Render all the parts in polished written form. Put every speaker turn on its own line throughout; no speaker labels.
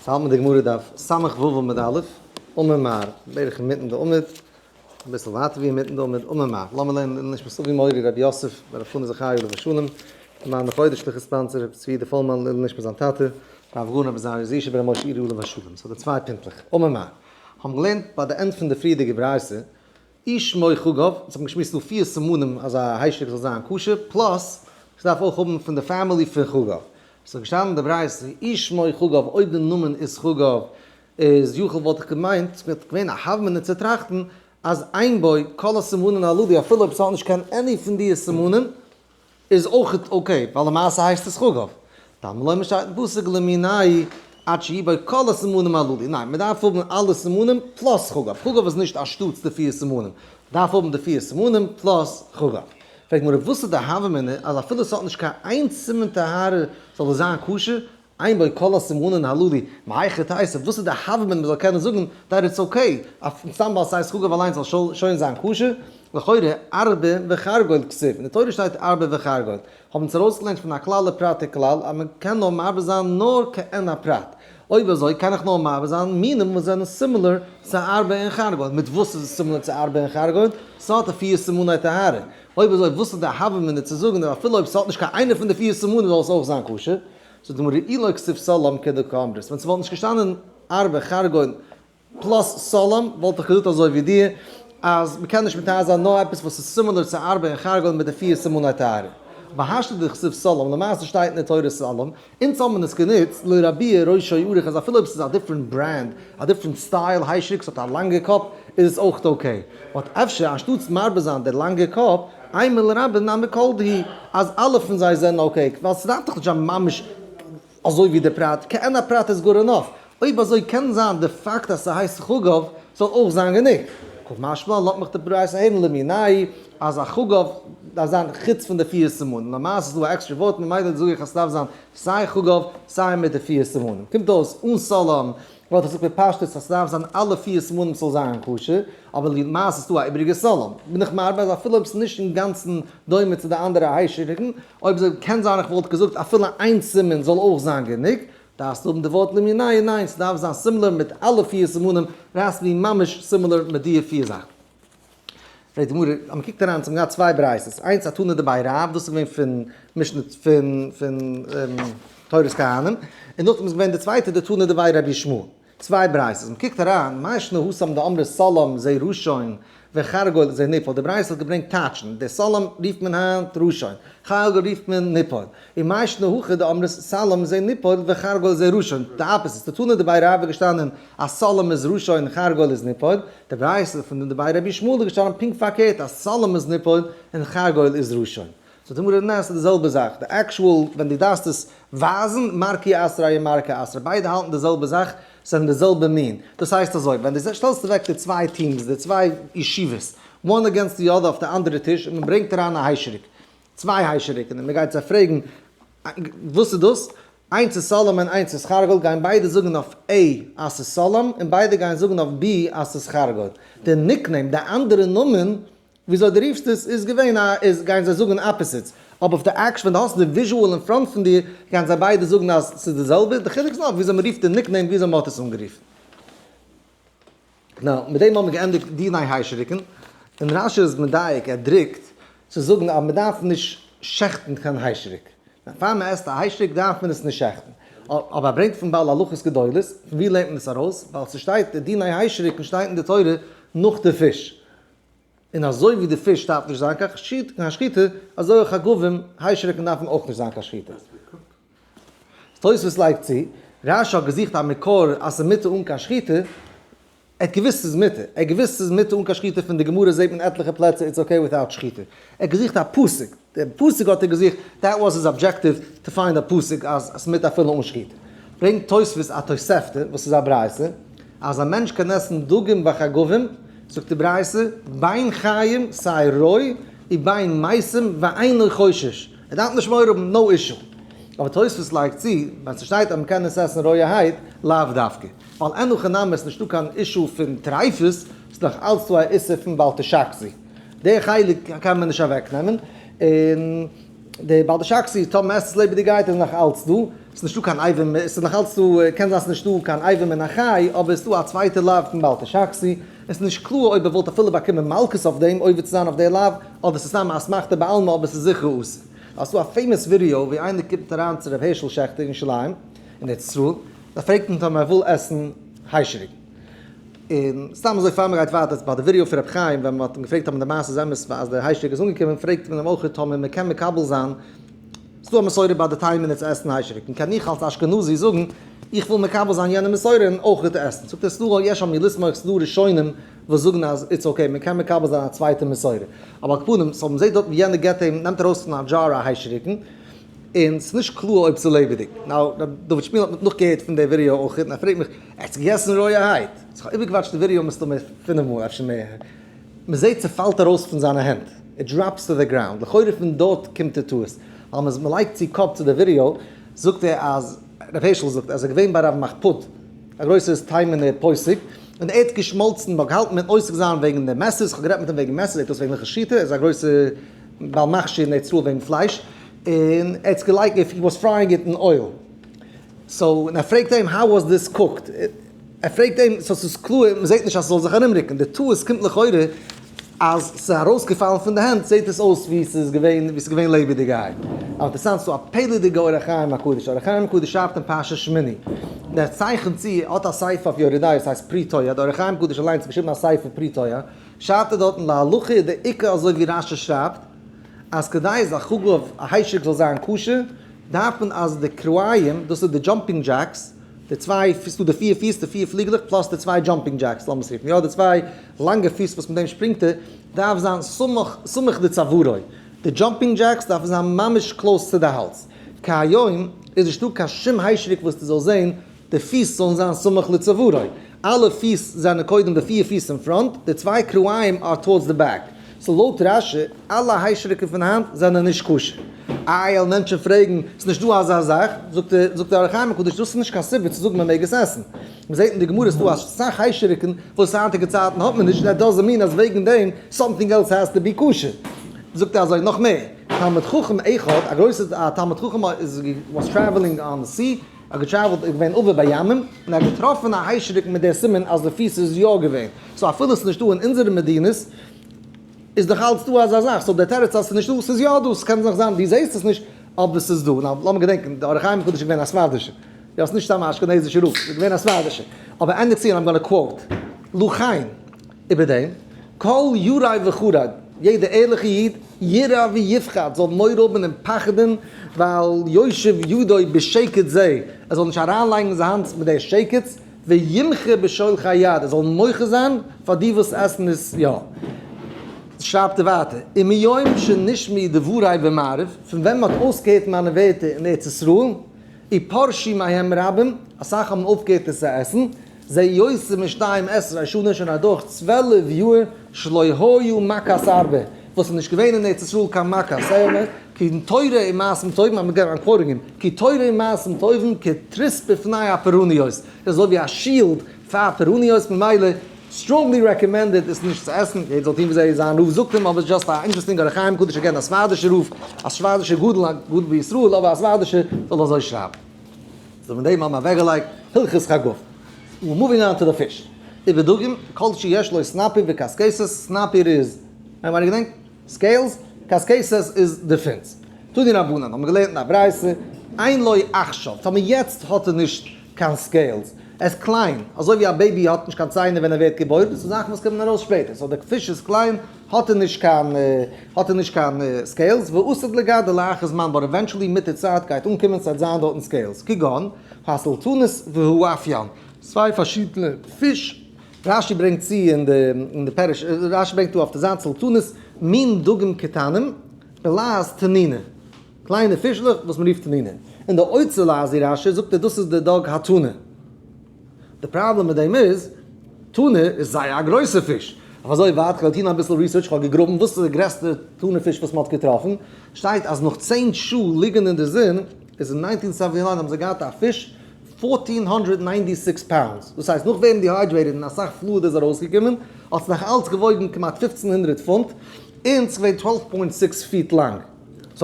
ס'האלט מיט די גמרא דף סמך ו' עמוד א', אמר מר, בערך אינמיטן די עמוד, אביסל ווייטער ווי אינמיטן די עמוד, אמר מר, לאמיר לערנען לעילוי נשמת אבי מורי רבי יוסף בר רב חנא זכרי' עליו השלום, למען החודש ליכא sponsor רבי צבי יהודה פולמאן לעילוי נשמת זיין טאטע, הרב הגאון רבי זרעא זישע בר' משה אירי עליו השלום. סאו די צוויי פינטלעך. אמר מר. האבן געלערנט ביי די end פון די פריערדיגע ברייתא, איש מוי חגב, אונז האבן געשמועסט דא פיר סימנים אז א היישעריק זאל זיין כשר, plus ס'דארף אויך האבן פון די family פון חגב. ס'איז געשטאנען אין די ברייתא, אי שמו חגב, אויב די נאמען איז חגב, איז יכול וואלט איך געמיינט, ס'וואלט געווען א הוה אמינא צו טראכטן, אז אין בו כל הסימנין הללו אפילו אויב ס'האט נישט קיין any פון די סימנים, איז אויכעט okay, ווייל למעשה הייסט עס חגב. תלמוד לומר שטייט אין פסוק למינהו עד שיהי' בו כל הסימנים הללו, ניין, מען דארף האבן אלע סימנים plus חגב, חגב איז נישט אנשטאטס די פיר סימנים, מען דארף האבן די פיר סימנים plus חגב. פרעגט גמרא וואס איז די הוה אמינא אז אפילו עס האט נישט קיין איין סימן טהרה זאל עס זיין כשר, אין בו כל הסימנין הללו, מהיכא תיתי, וואס איז די הוה אמינא מען זאל קענען זאגן that it's okay, סתם ווייל ס'הייסט חגב אליינס זאל שוין זיין כשר, לכאורה ארבה וחרגול כתיב, אין די תורה שטייט ארבה וחרגול, האבן אונז ארויסגעלערנט פון א כלל לפרט וכלל אז מען קען נאר מרבה זיין נאר כעין הפרט, אויב אזוי קען איך נאר מרבה זיין מינים וואס זענען similar צו ארבה און חרגול, מיט וואס איז עס similar צו ארבה און חרגול? ס'האט א פיר סימני טהרה, אויב אזוי וואס איז די הוה אמינא צו זאגן אז אפילו אויב ס'האט נישט קיין איינע פון די פיר סימנים זאל עס אויך זיין כשר? זאגט די גמרא אי לא כתיב סלם כדקאמרת, ווען ס'וואלט נישט געשטאנען ארבה חרגול plus סלם וואלט איך געזאגט אזוי ווי דיר אז מ'קען נישט מטהר זיין נאר עפעס וואס איז similar צו ארבה און חרגול מיט די פיר סימני טהרה. אבער השתא דכתיב סלם, למעשה שטייט אין די תורה סלם, אונז האבן עס גענוצט לרבויי ראשו ארוך אז אפילו אויב ס'איז א different brand, א different style היישעריק ס'האט א לאנגע קאפ איז עס אויך okay. But אפשר אנשטאטס מרבה זיין די לאנגע קאפ, אימא לרבות נמי כל דהו אז אלע פון זיי זענען okay, ווייל ס'דארף דאך נישט זיין ממש אזוי ווי די פרט, כעין הפרט איז good enough. אויב אזוי קען זיין די פאקט אז ס'הייסט חגב זאל אויך זיין גענוג. קא משמע לן לאזט מיך די ברייתא הערן למינהו אז א חגב דארף זיין חוץ פון די פיר סימנים. למעשה איז דא א עקסטרע ווארט ממילא זאג איך אז ס'דארף זיין סיי חגב סיי מיט די פיר סימנים. קומט אויס אן סלם וואלט איך געזאגט בפשטות אז ס'דארף זיין אלע פיר סימנים ס'זאל זיין כשר, אבער למעשה איז דא א איבעריגע סלם. בין איך מרבה אז אפילו אויב ס'איז נישט אינגאנצן דומה צו די אנדערע היישעריקן, אויב אזוי קען זיין איך וואלט געזאגט אפילו איין סימן זאל אויך זיין גענוג, דארפסט האבן די ווארט למינהו, ניין ס'דארף זיין similar מיט אלע פיר סימנים, רייסט מיר ממש similar מיט די פיר זאכן. פרעגט די גמרא, אז מ'קוקט אריין, אונז האבן געהאט צוויי ברייתות, איינס א תנא דבי רב, דאס איז געווען פון משנה פון פון תורת כהנים, און נאכדעם איז געווען די צווייטע די תנא דבי רבי ישמעאל, צוויי ברייתות, מ'קוקט אריין, מאי שנא התם דאמרי סלם זה ראשון וחרגול זה ניפול, די ברייתא האט געברענגט טייטשן, די סלם רופט מען היינט ראשון, חרגול רופט מען ניפול, און מאי שנא הכא דאמרי סלם זה ניפול וחרגול זה ראשון, די opposite, די תנא דבי רב איז געשטאנען אז סלם איז ראשון חרגול איז ניפול, די ברייתא פון דבי רבי ישמעאל איז געשטאנען פונקט פארקערט אז סלם איז ניפול און חרגול איז ראשון. זאגט די גמרא ניין ס'איז די זעלבע זאך, די actual ווען דו דארפסט עס ווייזן מרקי אתריה און מרקי אתרא ביידע האלטן די זעלבע זאך, זענען די זעלבע מין, דאס הייסט אזוי ווען דו שטעלסט אוועק די צוויי teams די צוויי ישיבות one against the other אויף די אנדערע טיש און מ'ברענגט אריין א היישעריק צוויי היישעריקן און מ'גייט זיי פרעגן וואס איז דאס? איינס איז סלם און איינס איז חרגול, גייען ביידע זאגן אויף A אז ס'איז סלם און ביידע גייען זאגן אויף B אז ס'איז חרגול. די nickname, די אנדערע נאמען וויאזוי דו רופסט עס, איז געווען א איז גייען זיי זאגן opposites. אבער אויף די actual ווען דו האסט די visual אין front פון דיר גייען זיי ביידע זאגן אז ס'איז די זעלבע, די חילוק איז נאר וויאזוי מ'רופט די nickname וויאזוי מ'האט עס אנגערופן. נאו, מיט דעם האבן מיר געענדיגט דיני היישעריקן, און רשי איז מדייק, ער דרוקט צו זאגן אז מען דארף נישט שעכטן קיין היישעריק, פאר מען עסט א היישעריק דארף מען עס נישט שעכטן, אבער ער ברענגט פון בעל הלכות גדולות, פון ווי לערנט מען עס ארויס, ווייל ס'שטייט די דיני היישעריקן שטייט אין די תורה נאך די פיש, און אזוי ווי די פיש דארף נישט זיין קיין שחיטה, אזוי אויך חגבים, היישעריקן דארפן אויך נישט זיין קיין שחיטה. תוספות לייגט צו, רשי האט געזוכט א מקור אז ס'איז מותר אן קיין שחיטה, ער האט געוואוסט ס'איז מותר, ער האט געוואוסט ס'איז מותר אן קיין שחיטה, פון די גמרא זעט מען עטליכע פלעצער it's okay without שחיטה, ער האט געזוכט א פסוק, די פסוק האט ער געזוכט, that was his objective to find א פסוק אז ס'איז מותר אפילו אן שחיטה. ברענגט תוספות א תוספתא וואס איז א ברייתא, אז א מענטש קען עסן דגים וחגבים, זאגט די ברייתא, בין חיים סיי רוי, ובין מתים ואינו חושש, ער דארף נישט מורא האבן, no issue. אבער תוספות לייגט צו, ווען ס'שטייט אז מ'קען עס עסן רויערהייט, לאו דווקא. ווייל אין הכי נמי איז נישטא קיין issue פון טריפות, ס'איז נאך אלץ דא א איסור פון בל תשקצו. די חלק קען מען נישט אוועקנעמען, און די בל תשקצו, טאמער מ'עסט עס לעבעדיגערהייט איז נאך אלץ דא. ס'איז נישטא קיין אבר, עס איז נאך אלץ דא, קען זיין ס'איז נישטא קיין אבר מן החי, אבער עס איז דא א צווייטע לאו פון בל תשקצו, עס איז נישט קלאר אויב ער וואלט אפילו באקומען מלקות אויף דעם עובר צו זיין אויף די לאו, אדער ס'איז סתם א אסמכתא בעלמא אבער ס'איז זיכער אסור. ס'איז דא א famous video ווי איינער קומט אריין צו ר' הערשל שעכטער אין ירושלים אין ארץ ישראל, און ער פרעגט אים טאמער ער וויל עסן היישעריק. און סתם אזוי פאר מ'גייט ווייטער, ביי די ווידעא פון רבי חיים ווען מ'האט אים געפרעגט טאמער די מעשה איז אמת אז דער היישעריק איז אנגעקומען, פרעגט מען אים אויך טאמער מ'קען מקבל זיין, ס'דא א מסורה ביי די תימנ'ער צו עסן היישעריק, און קען איך אלס אשכנזי זאגן איך וויל מקבל זיין יענע מסורה און אויך עסן, זאגט ער ס'דא יש על מי לסמוך, ס'דא ראשונים וואס זאגן אז it's okay מ'קען מקבל זיין א צווייטע מסורה, אבער על כל פנים, so מ'זעט דארט ווי יענער געבט אים, נעמט ארויס פון א jar א היישעריקן, און ס'איז נישט קלאר אויב ס'איז לעבעדיג. Now, ר' דוד שמיל האט נאכגעהערט פון די ווידעא אויך, און ער פרעגט מיך, ער האט עס געגעסן רויערהייט? So כ'האב איבערגעוואטשט די ווידעא מסתמא פינף מאל, אפשר מער. מ'זעט ס'פאלט ארויס פון זיינע הענט, it drops to the ground, לכאורה פון דארט קומט די טעות. ווייל מ'איז מ'לייגט צו קאפ צו די ווידעא, זאגט ער אז, ר' הערשל זאגט אז ער איז געווען ביי רב מחפוד, א גרויסער תימנ'ער פוסק, און ער האט געשמאלצן, מ'האט געהאלטן מיט עוסק זיין וועגן די מעסערס, כ'האב גערעדט מיט אים וועגן מעסערס, ער האט דאס וועגן הלכות שחיטה, ער איז א גרויסער בעל מכשיר אין ארץ ישראל וועגן פלייש, און ער האט עס געלייגט if he was frying it in oil, so און ער פרעגט אים how was this cooked, ער פרעגט אים so ס'איז קלאר מ'זעט נישט אז ס'זאל זיך ארומרוקן, די טעות קומט לכאורה אז ס'איז ארויסגעפאלן פון די הענט זעט עס אויס ווי ס'איז געווען ווי ס'איז געווען לעבעדיגערהייט. אינטערעסאנט ס'דא א פלא'דיגע אור החיים הקדוש, אור החיים הקדוש שרייבט אין פרשת שמיני, און ער צייכנט צו, ער האט א ספר אויף יורה דעה ס'הייסט פרי תועה, די אור החיים הקדוש אליינס האט געשריבן א ספר פרי תועה, שרייבט ער דארטן להלכה איז די עיקר אזוי ווי רשי שרייבט, אז כדי אז א חגב א היישעריק זאל זיין כשר, דארף מען אז די כרעים, דאס איז די jumping jacks, די צוויי פיס, ס'דא די פיר פיס, די פיר פליגלעך plus די צוויי jumping jacks לאמיר עס רופן, יא די צוויי לאנגע פיס וואס מיט דעם שפרינגט ער, דארף זיין סמוך סמוך לצווארו, די jumping jacks דארפן זיין ממש close צו די האלז, כהיום איז נישטא קיין שום היישעריק וואס דו זאלסט זען די פיס זאלן זיין סמוך לצווארו, אלע פיס זענען קודם די פיר פיס אין front, די צוויי כרעים are towards the back, so לויט רשי, אלע היישעריקן פון היינט זענען נישט כשר. איי וועלן מענטשן פרעגן, ס'איז נישט דא אזא זאך, זאגט זאגט דער אור החיים הקדוש, דאס איז נישט קיין סיבה צו זאגן מען מעג עס עסן. מען זעט אין די גמרא ס'דא אסאך היישעריקן וואס היינטיגע צייטן האט מען נישט, that doesn't mean אז וועגן דעם something else has to be כשר. זאגט ער אזוי נאך מער, תלמיד חכם אחד, א גרויסער תלמיד חכם איז was traveling on the sea, ער האט געטרעוולט איז געווען עובר בימים, און ער האט געטראפן א היישעריק מיט דער סימן אז די פיס איז יא געווען, so אפילו ס'איז נישטא אין אונזערע מדינות, איז דאך אלץ דא אזא זאך, so דער תירוץ אז ס'איז נישטא, ס'איז יא דא, ס'קען נאך זיין דו זעסט עס נישט, אבער ס'איז דא. Now לאמיר געדענקען, דער אור החיים הקדוש איז געווען א ספרדישער, יא ס'איז נישט סתם א אשכנזישער רב, ס'איז געווען א ספרדישער, אבער ענדיגט צו און I'm gonna quote לכן איבער דעם, כל ירא וחרד, יעדער ערליכער איד, ירא ויפחד, זאל מורא האבן און פחד'ן, ואל יושב ידו בשקץ זה, ער זאל נישט אריינלייגן זיין האנט מיט די שקץ, וימחה בשולחי יד, ער זאל מוחה זיין פאר די וואס עסן עס יא. שרייבט ער ווייטער, ומיום שנשמעו דברי במערב, פון ווען מען האט אויסגעהערט מיינע ווערטער אין ארץ ישראל, ופרשו מהם רבים, אסאך האבן אויפגעהערט עס צו עסן, זה יותר משתים עשרה שנה שוין אדורך 12 יאר שלא היו מכת ארבה, וואס איז נישט געווען אין ארץ ישראל קיין מכה, סיי כי תורה ומעשים טובים, I'm quoting אים, כי תורה ומעשים טובים כתריס בפני הפורעניות, איז אזוי ווי א shield פאר פורעניות, ממילא strongly recommended עס נישט צו עסן, יעדער זאל טון ווי זיי זיין רב זאגט אים, אבער just א interesting אור החיים הקדוש again א ספרדישער רב, א ספרדישער גדול, א גדול בישראל, אבער א ספרדישער זאל אזוי שרייבן. So מיט דעם האבן מיר אוועקגעלייגט הלכות חגבים. We're moving on to the fish. ובדגים, כל שיש לו סנפיר וקשקשת, סנפיר איז, איינער געדענקט? Scales, קשקשת איז די fins. תנו רבנן, האבן מיר געלערנט אין א ברייתא, אין לו עכשיו, טאמער יעצט האט ער נישט קיין scales, ער איז קליין, אזוי ווי א baby האט נישט קיין ציינער ווען ער ווערט געבוירן, דאס איז זאכן וואס קומען ארויס שפעטער, so די פיש איז קליין, האט ער נישט קיין האט ער נישט קיין scales, ועתיד לגדל לאחר זמן, but eventually מיט די צייט גייט אנקומען ס'וועט זיין דארטן scales, כגון, הסלטנות והאפיין, צוויי פארשידענע פיש, רשי ברענגט צו אין די אין די פירוש, רשי ברענגט דא אויף די זייט סלטנות, מין דגים קטנים, בלעז תנינה, קליינע פישלעך וואס מ'רופט תנינה, אין די אוצר לעזי רשי זאגט ער דאס איז די דג הטונא. די פראבלעם מיט דעם איז, טונא איז זייער א גרויסע פיש. אויף אזוי ווייט, כ'וועל טון אביסל research, כ'האב געגראבן וואס איז די גרעסטע טונא פיש וואס מ'האט געטראפן, שטייט אז נאך 10 שעה ליגן אין די זון, איז אין 1979 האבן זיי געהאט א פיש 1496 pounds, דאס הייסט נאך ווערן dehydrated און אסאך fluid איז ארויסגעקומען, האט עס נאך אלץ געוואויגן כמעט 1500 פונט, און ס'געווען 12.6 feet לאנג. So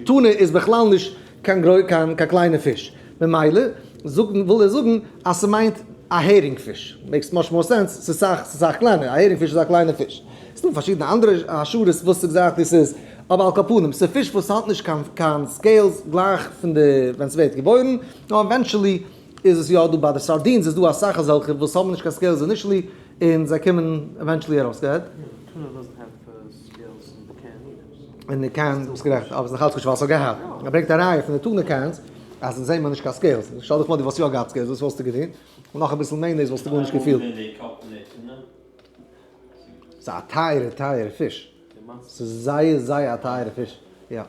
טונא איז בכלל נישט קיין קיין קליינע פיש. ממילא זאגן וויל ער זאגן אז ס'מיינט א הערינג פיש, makes much more sense, ס'איז סאך ס'איז סאך קלענער, א הערינג פיש איז א קליינע פיש. ס'דא פארשידענע אנדערע השערות וואס exactly ס'איז, אבער על כל פנים, ס'איז פיש וואס האט נישט קיין קיין scales גלייך פון די ווען ס'ווערט געבוירן, נאר eventually איז עס יא דא, ביי די sardines איז דא אסאך אזעלכע וואס האבן נישט קיין scales initially און זיי קומען eventually ארויס. Go ahead. אין די can, ביסט גערעכט, אבער ס'איז נאכאלץ נישט ווייל ס'האט געהאט. ער ברענגט א ראיה פון די tuna cans אז אונז זעהן מיר נישט קיין scales. שטעל דיך פאר דו וואלסט יא געהאט scales, וואס וואלסטו געטון? און נאך אביסל mayonnaise וואלסטו גארנישט געפילט. ס'איז א טייערע טייערע פיש. ס'איז זייער זייער א טייערע פיש. יא.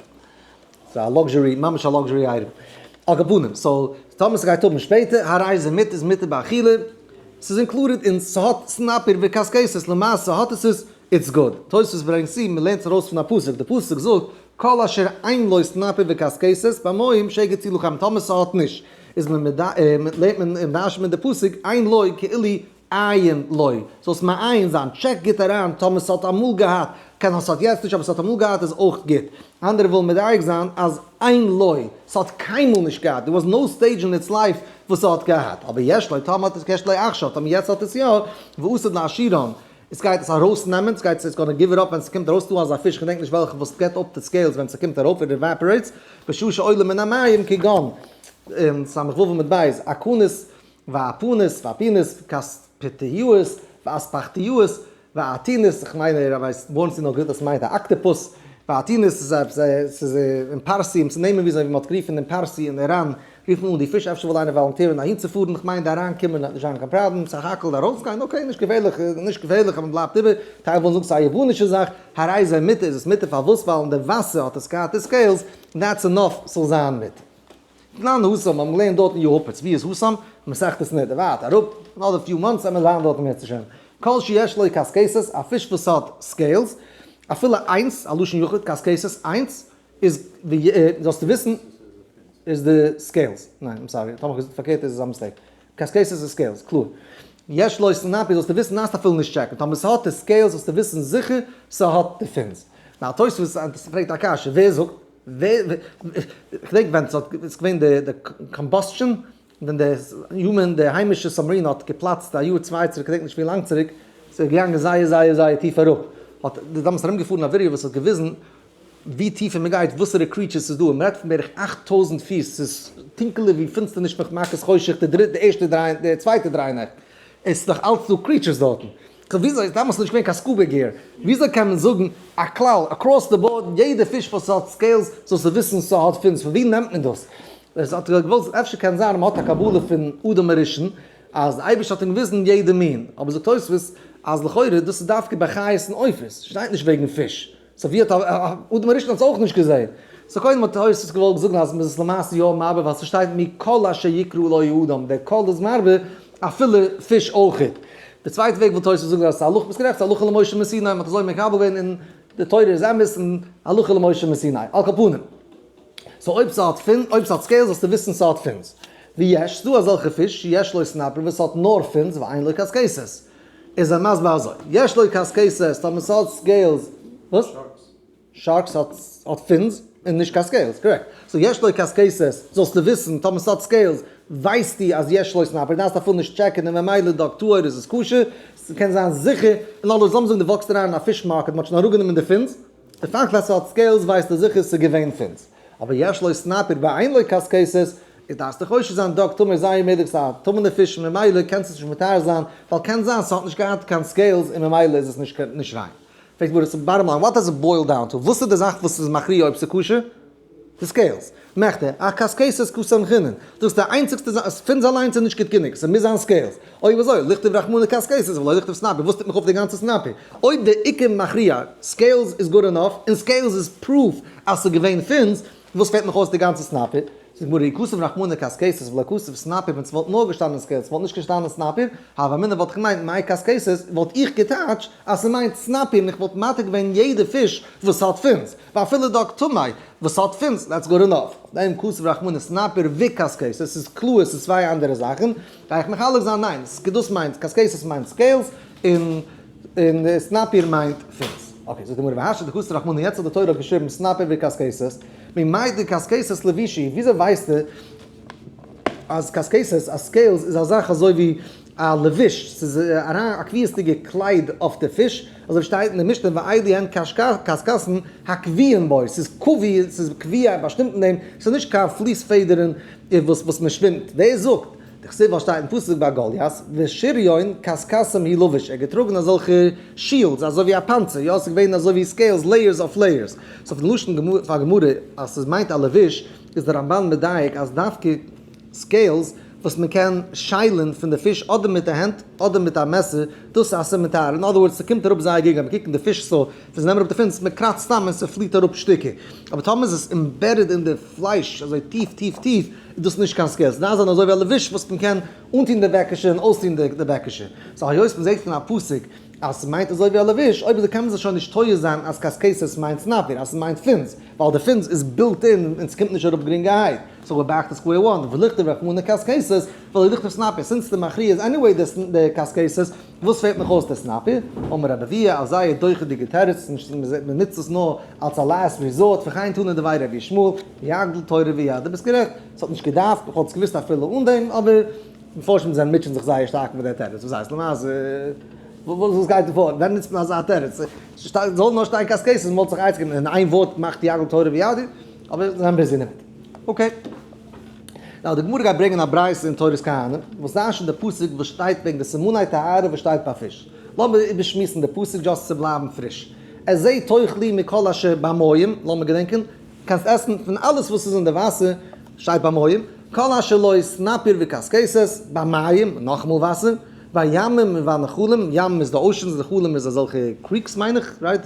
ס'איז א luxury, ממש א luxury item. על כל פנים, so טאמער ס'גייט האבן שפעטער, הרי זה מותר איז מותר באכילה. ס'איז included אין ס'האט סנפיר וקשקשת, למעשה האט עס עס, it's good. תוספות ברענגט צו, מ'לערנט עס ארויס פון א פסוק, די פסוק זאגט, כל אשר אין לו סנפיר וקשקשת במים שגץ הוא לכם, טאמער ס'האט נישט, איז מען לערנט מען און דרש'נט מען די פסוק, אין לו כאילו אין לו, זאלסט מעיין זיין, check גוט אריין, טאמער ס'האט אמאל געהאט, קען זיין ס'האט יעצט נישט אבער ס'האט אמאל געהאט איז אויך גוט. אנדערע ווילן מדייק זיין אז אין לו, ס'האט קיינמאל נישט געהאט, there was no stage in its life וואס ס'האט געהאט, אבער יש לו, טאמער האט עס יש לו עכשיו, טאמער יעצט האט עס יא, ועתיד להשאירן, עס גייט עס ארויס נעמען, עס גייט it's gonna give it up ווען ס'קומט ארויס, ס'דא אזא פיש כ'געדענק נישט וועלכע וואס געט אפ די scales ווען ס'קומט ארויף, it evaporates, בשעה שעולה מן המים כגון, ס"ו עמוד ב', אקונס ואפונס ואפינס כספתיות ואספחתיות ואתינס, איך מיין ער ווייסט ווארנסטו נאר גוט אז ס'מיינט א octopus, ואתינס איז עפעס ס'איז אין פארסי, ס'איז נעמען וויאזוי מ'האט גערופן אין פארסי אין איראן רופט מען אן די פיש, אפשר וויל איינער volunteer ן אהינצופארן, איך מיין די אריינקומען וועט נישט זיין קיין פראבלעם, סך הכל די ארויסגיין okay נישט געפערליך, נישט געפערליך אז מ'בלייבט איבער, טייל ווילן זאגן ס'איז א יוונישע זאך, הרי זה מותר איז עס מותר פארוואס ווייל אין די וואסער האט עס געהאט די scales, that's enough ס'זאל זיין מותר. תנן התם, האבן געלערנט דארט אין יהפץ, ווי איז התם? מסכת נדה, ווייט אראפ, another few months עמער זיין דארט אם ירצה השם. כל שיש לו קשקשת, א פיש וואס האט scales, אפילו איינס, א לשון יחיד, קשקשת, איינס, איז די, זאלסטו וויסן, איז די scales, ניין, I'm sorry, טאמער כ'האב געזאגט פארקערט איז עס א mistake. קשקשת איז scales, קלאר. יש לו סנפיר זאלסטו וויסן דארפסט אפילו נישט check ן, טאמער ס'האט די scales זאלסטו וויסן זיכער ס'האט די fins. נאר תוספות פרעגט א קשיא, ווער זאגט? כ'דענק ווען ס'האט ס'איז געווען די די combustion ווען די human די היימישע submarine האט געפלאצט א יאר צוויי צוריק כ'דענק נישט ווי לאנג צוריק, ס'איז געגאנגען זייער זייער זייער טיף אראפ, האט די דאמאלס ארום געפארן א ווידעא וואס האט געוויזן ווי טיפער מ'גייט וואסערע creatures ס'איז דא, און מ'רעדט פון בערך 8000 פיס, ס'איז טונקעלער ווי פינסטערניש נאך מכת חושך די דריטע די ערשטע דריי די צווייטע דריי נעכט, עס איז נאך אלץ דא creatures דארטן. so וויאזוי איז דאמאלס נישט געווען קיין scuba gear? וויאזוי קען מען זאגן א כלל across the board יעדע פיש וואס האט scales זאלסטו וויסן ס'האט fins? פון ווי נעמט מען דאס? עס האט געוואלט אפשר קען זיין אז מ'האט א קבלה פון אדם הראשון אז די אייבערשטער האט אים געוויזן יעדע מין, אבער זאגט תוספות אז לכאורה דאס איז דווקא ביי חיות און עופות, שטייט נישט וועגן פיש. so ווי האט אדם הראשון האט עס אויך נישט געזעהן. so קודם האט תוספות געוואלט זאגן אז מ'איז עס למעשה יא מרבה ווייל ס'שטייט מכל אשר יקרא לו האדם, דער כל איז מרבה אפילו פיש אויכעט. די צווייטע וועג וויל תוספות זאגן אז ס'איז הלכה, ביסט גערעכט ס'איז הלכה למשה מסיני, מ'האט אזוי מקבל געווען און די תורה איז אמת און הלכה למשה מסיני. על כל פנים. so אויב ס'האט fin, אויב ס'האט scales זאלסטו וויסן ס'האט fins. ויש, ס'דא אזעלכע פיש שיש לו סנפיר וואס האט נאר fins ואין לו קשקשת. איז ער מסביר אזוי, יש לו קשקשת, טאמער ס'האט scales, וואס? sharks האט האט fins און נישט קיין scales, correct. so יש לו קשקשת, זאלסטו וויסן, טאמער ס'האט scales, ווייסטו אז יש לו סנפיר, דארפסט אפילו נישט check ן און ממילא דג טהור איז עס כשר, ס'קען זיין זיכער, און אלעס, לאמיר זאגן דו walk סט אריין אין א fish market, מ'האט שוין אראפגענומען די fins, די פאקט אז ס'האט scales ווייסטו זיכער ס'איז געווען fins. אבער יש לו סנפיר ואין לו קשקשת, איז דארפסטו חושש זיין דג טמא איז זייער מעגליך ס'איז א טמא'נע פיש און ממילא קענסטו עס נישט מטהר זיין, ווייל קען זיין ס'האט נישט געהאט קיין scales און ממילא איז עס נישט נישט ריין. פרעגט די גמרא so bottom line what does it boil down to, וואס איז די זאך וואס איז מכריע אויב ס'איז כשר? די scales. מכדי, אקשקשת קא סמכינן. דאס איז די איינציגסטע זאך, fins אליינס איז נישט גוט גענוג, ס'מוז זיין scales. אויב אזוי, לכתוב רחמנא קשקשת ולא לכתוב סנפיר, וואס טוט מיך אויף די גאנצע סנפיר? אויב די עיקר מכריע, scales איז good enough, און scales איז proof אז ס'איז געווען fins, וואס פעלט מיך אויס די גאנצע סנפיר? זאגט די גמרא, אי כתב רחמנא קשקשת ולא כתב סנפיר, ווען ס'וואלט נאר געשטאנען scales, ס'וואלט נישט געשטאנען סנפיר, הוה אמינא וואלט איך געמיינט מאי קשקשת, וואלט איך געטייטשט אז ס'מיינט סנפיר און איך וואלט מתיר געווען יעדע פיש וואס האט fins. ואפילו דג טמא וואס האט fins, that's good enough. אויף דעם כתב רחמנא סנפיר וקשקשת, עס איז קלאר עס איז צוויי אנדערע זאכן, גיי איך מחלק זיין ניין, דאס מיינט קשקשת מיינט scales און און סנפיר מיינט fins. okay זאגט די גמרא והשתא דכתב רחמנא יעצט האט די תורה געשריבן סנפיר וקשקשת, ממאי דקשקשת לבישא, וויאזוי ווייסטו? אז קשקשת, אז scales איז א זאך אזוי ווי א לבוש, ס'איז אריין א קביעות'דיגע קלייד אויף די פיש, אזוי ווי שטייט אין די משנה ואלו הן קשקשתין הקבועין בו, ס'איז קבוע, ס'איז קביע באשטימט אין דעם, ס'איז נישט קיין פליס פעדערן וואס וואס מען שווימט, ווער זאגט? דכתיב ווייל שטייט אין פסוק ביי גוליית, ושריון קשקשתים הוא לבש, ער האט געטראגן אזעלכע shields אזוי ווי א פאנצער, יא ס'איז געווען אזוי ווי scales layers אויף layers, so פון לשון פון גמרא אז ס'מיינט א לבוש איז דער רמב"ן מדייק אז דווקא scales וואס מען קען שיילן פון די פיש אדער מיט די הענט אדער מיט א מעסער, דאס איז א סימן טהרה, אין other words ס'קומט אראפ זייער גרינג אז מען קוקט אין די פיש store ווען זיי נעמען אראפ די fins, מען קראצט סתם און ס'פליט אראפ שטיקער, אבער טאמער איז עס embedded אין די פלייש אזוי טיף טיף טיף איז דאס נישט קיין scales, דארף זיין אזוי ווי א לבוש וואס מען קען אנטון די בעקעשע און אויסטון די בעקעשע, so היות מען זעט פון א פסוק אז ס'מיינט אזוי ווי א לבוש, אויב אזוי קען מען זיך שוין נישט טועה זיין אז קשקשת מיינט סנפיר, אז ס'מיינט fins, ווייל די fins איז built in און ס'קומט נישט אראפ גרינגערהייט, so we're back to square one, ולכתוב רחמנא קשקשת, ולא לכתוב סנפיר, since די מכריע איז anyway די קשקשת, וואס פעלט נאך אויס די סנפיר? אמר רבי אבהו, א זייער דוחה'דיגע תירוץ, מ'נוצט עס נאר אלס א last resort, וכן תנא דבי רבי ישמעאל, יגדיל תורה ויאדיר, ביסט גערעכט, ס'האט נישט געדארפט, איך וואלט עס געוואוסט אפילו אן דעם, אבער מפרשים זענען מוטשען זיך זייער שטארק מיט דער תירוץ, וואס הייסט למעשה, וואס גייט דא פאר, ווען נוצט מען אזא תירוץ, זאל נאר שטיין קשקשת, מ'וואלט זיך עצה געגעבן, אין איין ווארט מאכט יגדיל תורה ויאדיר, אבער זיי זענען busy דערמיט. Okay. Now די גמרא גייט ברענגען א ברייתא אין תורת כהנים, וואס דרש'נט די פסוק וואס שטייט וועגן די סימני טהרה וואס שטייט ביי פיש. לאמיר איבערשמועסן די פסוק just צו בלייבן פריש. את זה תאכלו מכל אשר במים, לאמיר געדענקען, קענסט עסן פון אלעס וואס איז אין די וואסער, שטייט במים, כל אשר לו סנפיר וקשקשת, במים, נאכאמאל וואסער, בימים ובנחלים, ים איז די oceans, נחלים איז אזעלכע creeks מיין איך, right?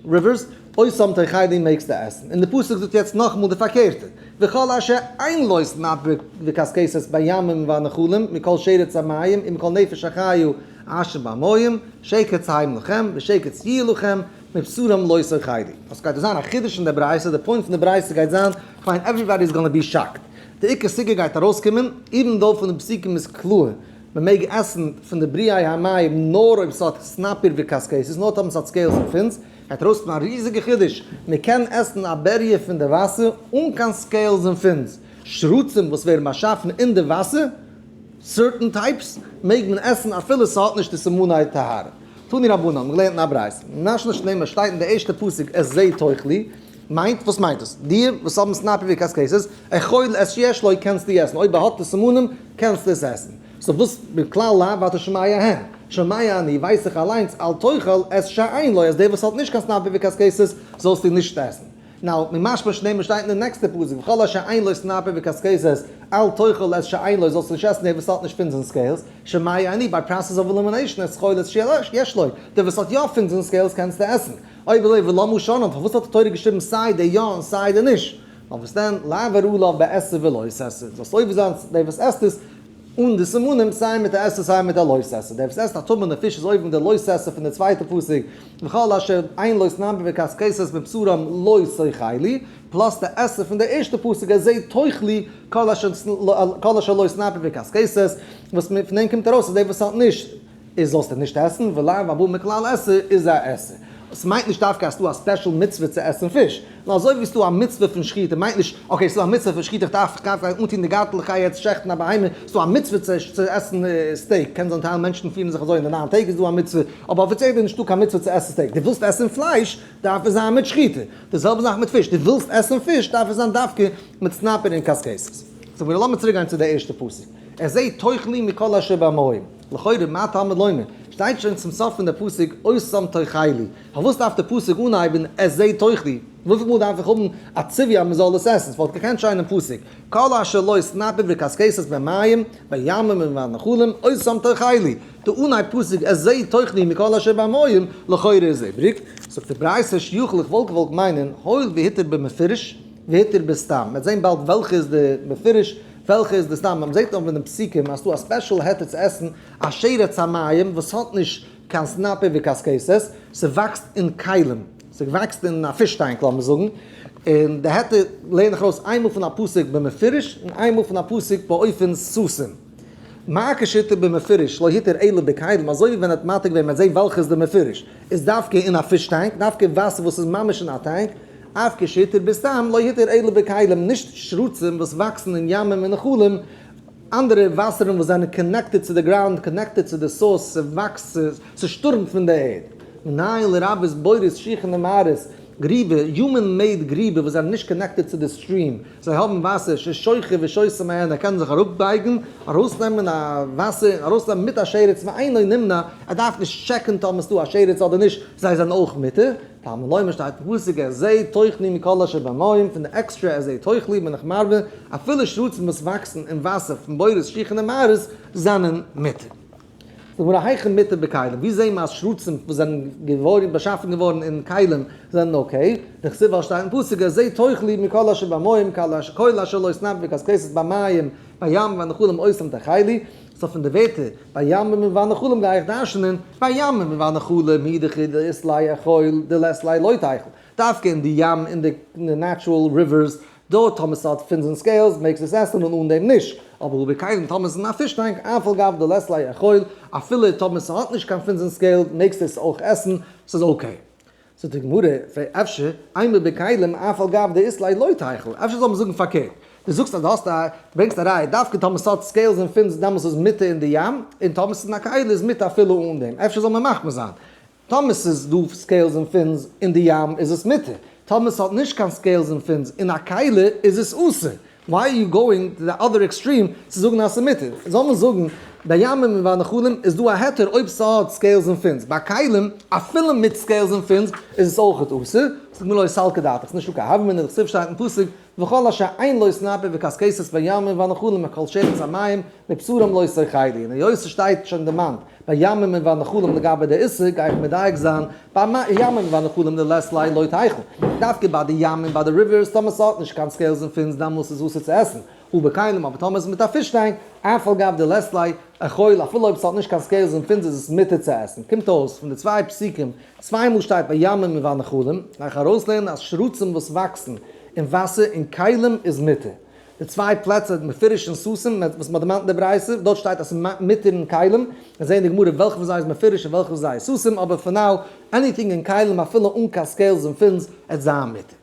Rivers, אותם תאכלו מעגסטו עסן. און די פסוק זאגט יעצט נאכאמאל די פארקערטע, וכל אשר אין לו סנפיר וקשקשת בימים ובנחלים מכל שרץ המים ומכל נפש החיה אשר במים, שקץ הם לכם ושקץ יהיו לכם, מבשרם לא תאכלו. עס גייט דא זיין א חידוש אין די ברייתא, די point פון די ברייתא גייט זיין, כ'מיין everybody is gonna be shocked. די עיקר סוגיא גייט ארויסקומען, even though פון די פסוקים איז קלאר, מען מעג עסן פון די בריאי המים נאר אויב ס'האט סנפיר וקשקשת, נאר טאמער ס'האט scales און fins, גייט ארויסקומען א ריזיגע חידוש, מען קען עסן א בריה פון די וואסער אן קיין scales און fins, שרצים וואס ווערן באשאפן אין די וואסער, certain types, מעג מען עסן אפילו ס'האט נישט די סימני טהרה. תנו רבנן, מ'האט געלערנט אין א ברייתא, משמע שנאמר שטייט אין די ערשטע פסוק את זה תאכלו, מיינט, וואס מיינט דאס? די וואס האבן סנפיר וקשקשת, אכול את שיש לו קענסטו עסן, אויב ער האט די סימנים קענסטו עס עסן. So וואס בכלל לאו אתה שומע הן? שומע אני ווייס איך אליינס אל תאכל את שאין לו אז דער וואס האט נישט קיין סנפיר וקשקשת זאלסטו נישט עסן. Now, ממשמע שנאמר שטייט אין די נעקסטע פסוק וכל אשר אין לו סנפיר וקשקשת אל תאכל את שאין לו זאלסטו נישט עסן דער וואס האט נישט fins און scales, שומע אני by process of elimination אכול את שיש לו, דער וואס האט יא fins און scales קענסטו עסן. אויב אזוי ולמה שנאן, פארוואס האט די תורה געשריבן סיי די יא און סיי די נישט? ווייל וואס דען, לעבור עליו בעשה ולא תעשה, זאלסט עובר זיין דער וואס עסט עס אן די סימנים סיי מיט א עשה סיי מיט א לא תעשה, דער וואס עסט א טמא'נע פיש איז עובר די לא תעשה פון די צווייטע פסוק, וכל אשר אין לו סנפיר וקשקשת מבשרם לא תאכלו, plus די עשה פון די ערשטע פסוק את זה תאכלו כל אשר לו סנפיר וקשקשת, וואס פון דעם קומט ארויס אז דער וואס האט נישט. איז זאלסטו נישט עסן, ולאו הבא מכלל עשה איז א עשה. עס מיינט נישט דווקא אז ס'דא א special מצוה צו עסן פיש, נאר אזוי ווי ס'דא א מצוה פון שחיטה מיינט נישט, okay ס'דא א מצוה פון שחיטה איך דארף איך גיי אנטון די גארטל איך גיי יעצט שעכטן א בהמה, ס'דא א מצוה צו עסן steak, קען זיין טייל מענטשן פירן זיך אזוי אין די ניין טעג איז דא א מצוה, אבער אפיציעל איז נישטא קיין מצוה צו עסן steak, דו ווילסט עסן פלייש דארף עס זיין מיט שחיטה, די זעלבע זאך מיט פיש, דו ווילסט עסן פיש דארף עס זיין דווקא מיט סנפיר און קשקשת. זאג מיר לאמיר צוריק גיין צו די ערשטע פסוק, את זה תאכלו מכל אשר במים. לכאורה מה תלמוד לומר, שטייט שוין צום סוף פון די פסוק אותם תאכלו, פארוואס דארף די פסוק אנהייבן את זה תאכלו, וויפיל מאל דארף איך האבן א ציווי אז מען זאל עס עסן, ס'וואלט געקענט שטיין אין פסוק כל אשר לו סנפיר וקשקשת במים בימים ובנחלים אותם תאכלו, די אנהייב פסוק את זה תאכלו מכל אשר במים לכאורה איז איבריג, זאגט די ברייתא שיכול איך וואלט געוואלט מיינען הואיל והותר במפורש והותר בסתם, מ'וועט זען באלד וועלכע איז די מפורש וועלכע איז די סתם? מען זעט נאך פון די פסוקים אז ס'דא א special היתר צו עסן א שרץ המים וואס האט נישט קיין סנפיר וקשקשת, ס'וואקסט אין כלים, ס'וואקסט אין א fish tank לאמיר זאגן, און די היתר לערן איך ארויס איינמאל פון א פסוק במפורש און איינמאל פון א פסוק באופן סתום. מה כשהותר במפורש לא התיר אלא בכלים, אזוי ווי ווען ער האט מתיר געווען מען זעט וועלכע איז די מפורש, איז דווקא אין א fish tank, דווקא וואסער וואס איז ממש אין א tank, אף כשהתיר בסתם לא התיר אלא בכלים, נישט שרצים וואס וואקסן אין ימים און נחלים, אנדערע וואסערן וואס זענען connected צו די ground, connected צו די source, ס'וואקסט, ס'שטורעמט פון די ערד. מנין לרבות בורות שיחין ומערות, גריבער, human made גריבער וואס זענען נישט connected צו די stream, זיי האבן וואסער, ששוחה ושותה מהן, ער קען זיך אראפבייגן, ארויסנעמען א וואסער, ארויסנעמען מיט א שרץ ואינו נמנע, ער דארף נישט טשעקן טאמער ס'דא א שרץ אדער נישט, זיי זענען אויך מותר. תלמוד לומר שטייט אין פסוק את זה תאכלי מכל אשר במים, פון די עקסטרע את זה תאכלי בין איך מרבה, אפילו שרצים וואס וואקסן אין וואסער פון בורות שיחין און מערות זענען מותר. זאגט די גמרא היכן מותר בכלים, ווי זעהן מיר אז שרצים וואס זענען געווארן באשאפן געווארן אין כלים זענען okay? דכתיב ווייל שטייט אין פסוק את זה תאכלי מכל אשר במים כל אשר לו סנפיר וקשקשת במים בימים ובנחלים אותם תאכלי, so פון די ווערטער בימים ובנחלים גיי איך דרש'נען בימים ובנחלים הוא דכי דאית ליה אכול דלית ליה לא תיכול, דווקא אין די ים אין די natural rivers דארט טאמער ס'האט fins און scales מעגסט עס עסן און אן דעם נישט, אבער ובכלים טאמער ס'איז אין א fish tank אף על גב דלית ליה אכול אפילו טאמער ס'האט נישט קיין fins און scale מעגסטו עס אויך עסן, ס'איז okay. זאגט די גמרא, אפשר, אימא בכלים אף על גב דאית ליה לא תיכול, אפשר זאל מען זאגן פארקערט, דו זאגסט אז דו האסט א, דו ברענגסט א ראיה, דווקא טאמער ס'האט scales און fins דעמאלס איז מותר אין די ים, און טאמער ס'איז אין א כלי איז מותר אפילו אן דעם, אפשר זאל מען מחמיר זיין, טאמער ס'איז דא scales און fins אין די ים איז עס מותר, טאמער ס'האט נישט קיין scales און fins אין א כלי איז עס אסור. why are you going to the other extreme צו זאגן אז ס'איז מותר? זאל מען זאגן בימים ובנחלים איז דא א היתר אויב ס'האט scales און fins, ביי כלים אפילו מיט scales און fins איז עס אויכעט אסור, זאגט מען לא סלקא דעתך, ס'איז נישטא קיין הוה אמינא דכתיב שטייט אין פסוק וכל אשר אין לו סנפיר וקשקשת בימים ובנחלים מכל שרץ המים מבשרם לא תאכלו, און היות ס'שטייט שוין דערמאנט בימים ובנחלים לגבי די איסור גיי איך מדייק זיין בימים ובנחלים דלית ליה לא תיכול, דווקא ביי די ים און ביי די rivers טאמער ס'האט נישט קיין scales און fins דאמאלס איז אסור צו עסן, הא בכלים אבער טאמער איז מיט א fish tank, אף על גב דלית ליה אכול אפילו אויב ס'האט נישט קיין scales און fins איז עס מותר צו עסן, קומט אויס פון די צוויי פסוקים צוויי מאל שטייט בימים ובנחלים, גיי איך ארויסלערנען אז שרצים וואס וואקסן אין וואסער אין כלים איז מותר. די צוויי פלעצער מפורש אין סתום וואס מ'האט דערמאנט אין די ברייתא, דארט שטייט אז ס'איז מותר אין כלים, מיר זעהן אין די גמרא וועלכע פון זיי איז מפורש און וועלכע פון זיי איז סתום, אבער for now, anything אין כלים אפילו אן קיין scales און fins, עט זיין מותר.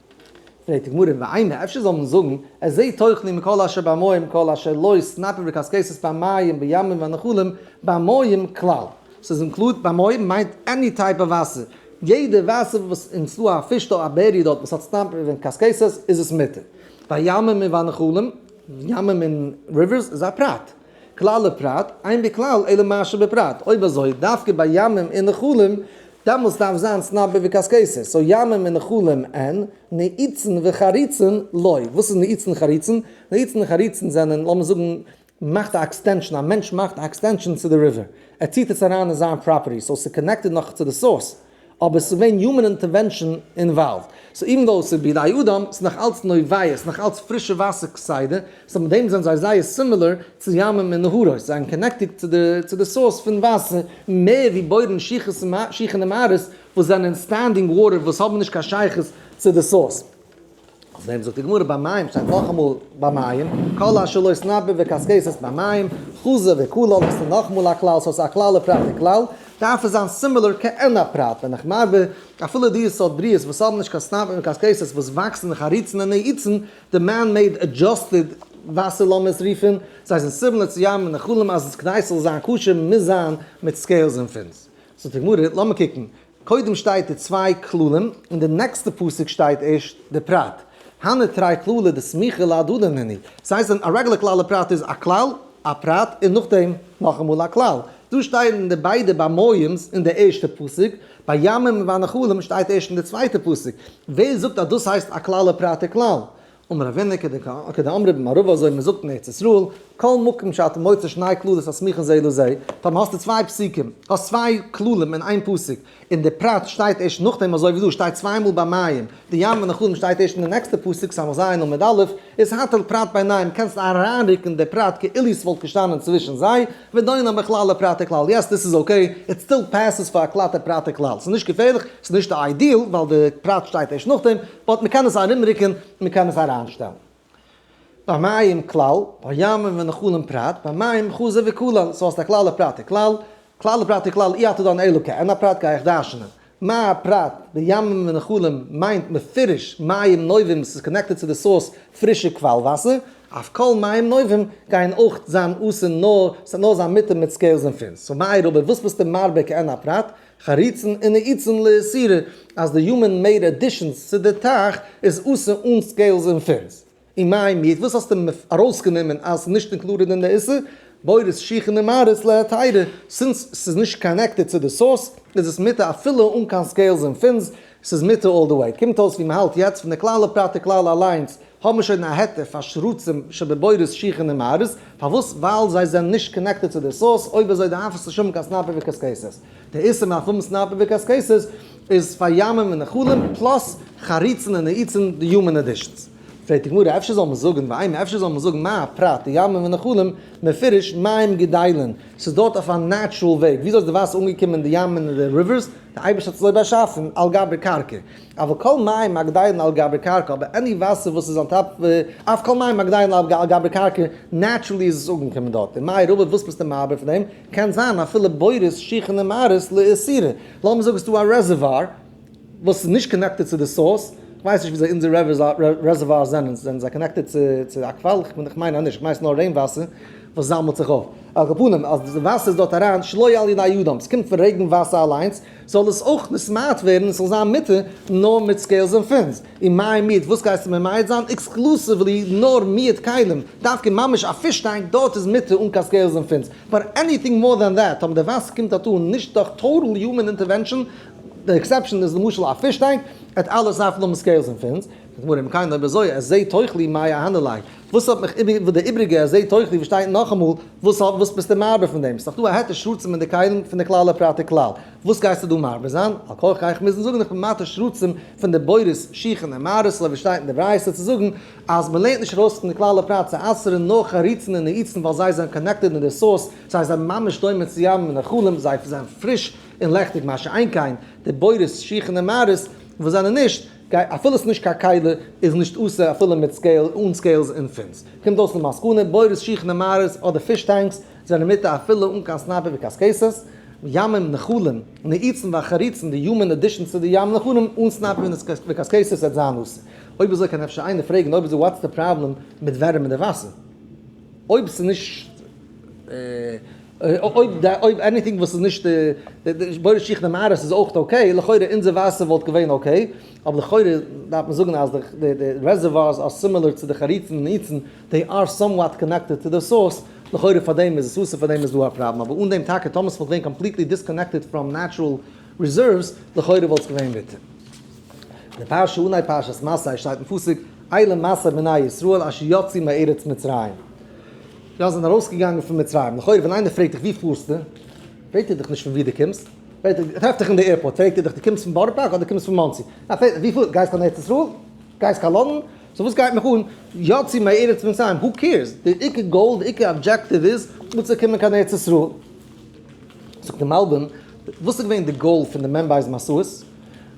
פרעגט די גמרא, ואימא, אפשר זאל מען זאגן, את זה תאכלו מכל אשר במים כל אשר לו סנפיר וקשקשת במים בימים ובנחלים, במים כלל. ס'איז include במים מיינט any type of וואסער, יעדע וואסער וואס און ס'דא א פיש דא א בערי דארט וואס האט סנפיר און קשקשת איז עס מותר. בימים ובנחלים, ימים און rivers איז א פרט. כלל ופרט, אין בכלל אלא מה שבפרט. אויב אזוי דווקא ביי ימים און נחלים, דעמאלטס דארף זיין סנפיר וקשקשת. so ימים און נחלים אין, נעיצין וחריצין לא. וואס איז נעיצין חריצין? נעיצין און חריצין זענען, לאמיר זאגן, מאכט א extension, א מענטש מאכט א extension צו די river, ער ציט עס אריין אין זיין property, so ס'איז connected נאך צו די source, אבער ס'איז געווען human intervention involved, so even though ס'איז בידי אדם, ס'איז נאך אלץ נובע, ס'איז נאך אלץ פרישע וואסער כסדר, so מיט דעם זענען זיי זייער similar צו ימים און נהרות, זיי זענען connected צו די source פון וואסער מער ווי בורות שיחין און מערות וואס זענען standing water וואס האבן נישט קיין שייכות צו די source. אויף דעם זאגט די גמרא במים שטייט נאכאמאל במים, כל אשר לו סנפיר וקשקשת במים, חזר וכלל, עס איז נאכאמאל א כלל, סאיז א כלל ופרט וכלל, דארף עס זיין similar כעין הפרט, בין איך מרבה, אפילו די סארט בריאות וואס האבן נישט קיין סנפיר און קשקשת וואס וואקסן חריצין און נעיצין, די man made adjusted וואסער לאמיר עס רופן, זיי זענען similar צו ים און נחלים אז כדי ס'זאל זיין כשר מוז זיין מיט scales און fins. זאגט די גמרא, לאמיר קוקן, קודם שטייט די צוויי כללים, און די נעקסטע פסוק שטייט ערשט די פרט. הני תרי כללי דסמיכי להדדי נינהו. ס'הייסט א רעגולער כלל ופרט איז א כלל, א פרט, און נאכדעם נאכאמאל א כלל. דא שטייען די ביידע במים'ס אין די ערשטע פסוק, בימים ובנחלים שטייט ערשט אין די צווייטע פסוק. ווער זאגט אז דאס הייסט א כלל ופרט וכלל? אמר רבינא כדאמרי במערבא אזוי מען זאגט אין ארץ ישראל, כל מקום שאתה מוצא שני כללות הסמוכין זה לזה, טאמער האסטו צוויי פסוקים, האסט צוויי כללים אין איין פסוק, און די פרט שטייט ערשט נאכדעם אזוי ווי דא שטייט צוויי מאל במים, די ים ונחלים שטייט ערשט אין די נעקסטע פסוק ס"ז עמוד א', איז הטל פרט ביניהם, קענסט אריינרוקן די פרט כאילו ס'וואלט געשטאנען צווישן זיי, ודונם בכלל ופרט וכלל, yes this is okay, it still passes פאר א כלל ופרט וכלל, ס'איז נישט געפערליך, ס'איז נישט די ideal ווייל די פרט שטייט ערשט נאכדעם, but מ'קען עס ארומרוקן, מ'קען עס אריינשטעלן. במים כלל, בימים ונחלים פרט, במים חזר וכלל, so האסט א כלל ופרט וכלל, כלל ופרט וכלל אי אתה דן אלא כעין הפרט גיי איך דרש'נען. מה הפרט בימים ונחלים מיינט מפורש מים נובעים ס'איז connected צו די source פרישע קוואל וואסער, אף כל מים נובעים גייען אויך זיין אסור נאר, ס'וועט נאר זיין מותר מיט scales און fins. So מאי רבא, וואס ביסטו מרבה כעין הפרט? חריצין און נעיצין לאיסורא, אז די human made additions צו די טייך איז אסור אן scales און fins. און מאי מיעוט, וואס האסטו ארויסגענומען אז ס'איז נישט included אין די איסור? בורות שיחין ומערות להיתירא, since ס'איז נישט connected צו די source איז עס מותר אפילו אן קיין scales און fins, ס'איז מותר all the way. קומט אויס ווי מ'האלט יעצט פון די כלל ופרט וכלל אליינס האבן מיר שוין א היתר פאר שרצים שבבורות שיחין ומערות, פארוואס? ווייל זיי זענען נישט connected צו די source, אויב אזוי דארף עס נישט האבן קיין סנפיר וקשקשת. די איסור מ'דארף האבן סנפיר וקשקשת איז פאר ימים ונחלים plus חריצין און נעיצין די human additions. פרעגט די גמרא אפשר זאל מען זאגן ואימא אפשר זאל מען זאגן מה הפרט די ימים ונחלים מפורש מים גדילין ס'איז דארט אויף א natural וועג וויאזוי איז די וואסער אנגעקומען אין די ים און אין די rivers די אייבערשטער האט עס אזוי באשאפן על גבי קרקע אבל כל מים הגדילין על גבי קרקע אבער any וואסער וואס איז on top אף כל מים הגדילין על גבי קרקע naturally איז עס אנגעקומען דארט און מאי רבא וואס ביסטו מרבה פון דעם קען זיין אפילו בורות שיחין ומערות לאיסורא לאמיר זאגן ס'איז דא א reservoir וואס איז נישט connected צו די source, כ'ווייס נישט וויאזוי אונזער reservoirs זענען, זענען זיי connected צו א קוואל? כ'מיין אז נישט, כ'מיין ס'איז נאר רעגן וואסער וואס זאמעלט זיך אויף. על כל פנים, אז די וואסער איז דארט אריין שלא על ידי אדם, ס'קומט פון רעגן וואסער אליינס, זאל עס אויך נתמעט ווערן און ס'זאל זיין מותר נאר מיט scales און fins. און מאי מיעוט, וואס גייסטו ממעט זיין? exclusively נאר מיעוט כלים, דווקא ממש א fish tank, דארט איז מותר אן קיין scales און fins. But anything more than that, טאמער די וואסער קומט דארט אן נישט דורך total human intervention, די exception איז למשל א fish tank, עט אלעס דארפן האבן scales און fins, זאגט גמרא אם כן אויב אזוי את זה תאכלו מאי אהני ליה, וואס האט מיך איבער וואס די איבריגע את זה תאכלו וואס שטייט נאכאמאל, וואס האט וואס ביסטו מרבה פון דעם, ס'דאך דא א היתר שרצים אין די כלים פון די כלל ופרט וכלל, וואס גייסטו דא מרבה זיין, על כרחך גיי איך מוזן זאגן איך בין מתיר שרצים פון די בורות שיחין און מערות אזוי ווי שטייט אין די ברייתא צו זאגן אז מ'לערנט נישט ארויס פון די כלל ופרט צו אסר'ן נאר חריצין און נעיצין ווייל זיי זענען connected אין די source, זיי זענען ממש דומה צו ימים ונחלים, זיי זענען פריש און לעכטיג מה שאין כן די בורות שיחין און מערות וואס זענען נישט, גיי אפילו ס'איז נישט קיין כלי איז נישט אסור אפילו מיט scale אן scales און fins. קומט אויס למסקנא בורות שיחין און מערות אדער fish tanks זענען מותר אפילו אן קיין סנפיר וקשקשת, ימים נחלים, נעיצין והחריצין די human addition צו די ים נחלים אן סנפיר וקשקשת וועט זיין אסור. אויב אזוי קען אפשר איינער פרעגן אויב אזוי what's די פראבלעם מיט ווערים אין די וואסער? אויב ס'איז נישט אויב אויב anything וואס איז נישט די בורות שיחין ומערות איז אויך okay, לכאורה אונזער וואסער וואלט געווען okay, אבער לכאורה דארף מען זאגן אז די reservoirs are similar צו די חריצין און נעיצין, they are somewhat connected to the source, לכאורה פאר דעם איז עס אסור פאר דעם איז דא א פראבלעם, אבער אן דעם טאקע טאמער ס'וואלט געווען completely disconnected from natural reserves, לכאורה וואלט עס געווען מותר. די פרשה אנהייב פרשת מסעי שטייט אין פסוק אלה מסעי בני ישראל אשר יצאו מארץ מצרים. זיי זענען ארויסגעגאנגען פון מצרים. לכאורה ווען איינער פרעגט דיך ווי פארסטו? פרעגט ער דיך נישט פון ווי דו קומסט. פרעגט ער, טרעפט דיך אין די airport, פרעגט ער דיך דו קומסט פון בארא פארק אדער קומסט פון מאנסי? ניין, פרעגט ער ווי פארסטו? גייסט קיין ארץ ישראל? גייסט קיין לאנדאן? So וואס גייט מיך אן יצאו מארץ מצרים? Who cares? די עיקר goal, די עיקר objective איז אנצוקומען קיין ארץ ישראל. זאגט די מלבים, וואס איז געווען די goal פון די מ"ב מסעות?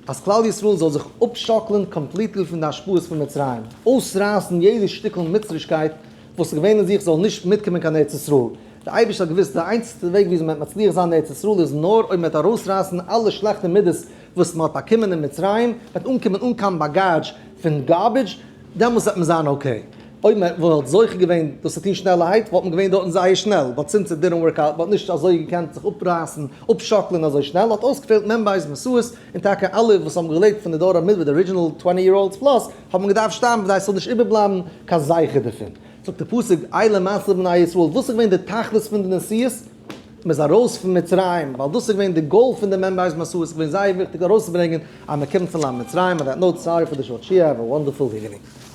אז כלל ישראל זאל זיך אפשאקלען completely פון די השפעות פון מצרים, אויסרייסן יעדע שטיקל מצרישקייט וואס איז געווען אין זיך זאל נישט מיטקומען קיין ארץ ישראל. דער אייבערשטער האט געוואוסט די איינציגסטע וועג וויאזוי מען וועט מצליח זיין אין ארץ ישראל איז נאר אויב מען וועט ארויסרייסן אלע שלעכטע מידות וואס מען האט באקומען אין מצרים, מען וועט אנקומען אן קיין באגאדזש פון garbage, דעמאלס וועט מען זיין okay. אויב מען וואלט זוכה געווען דאס צו טון שנעלערהייט וואלט מען געווען דארטן זייער שנעל, but since it didn't work out, מען האט נישט אזוי געקענט זיך אפרייסן, אפשאקלען אזוי שנעל, האט אויסגעפעלט מ"ב מסעות, און טאקע אלע וואס האבן געלעבט פון די דור המדבר, די original 20 year olds plus, האבן געדארפט שטארבן כדי ס'זאל נישט איבערבלייבן קיין זכר דערפון. זאגט די פסוק, אלה מסעי בני ישראל, וואס איז געווען די תכלית פון די נסיעות? מען איז ארויס פון מצרים, ווייל דאס איז געווען די goal פון די מ"ב מסעות, ס'איז געווען זייער וויכטיג ארויסצוברענגען אז מען קומט פון לאנד מצרים, on that note, sorry for the short שיעור, have a wonderful evening.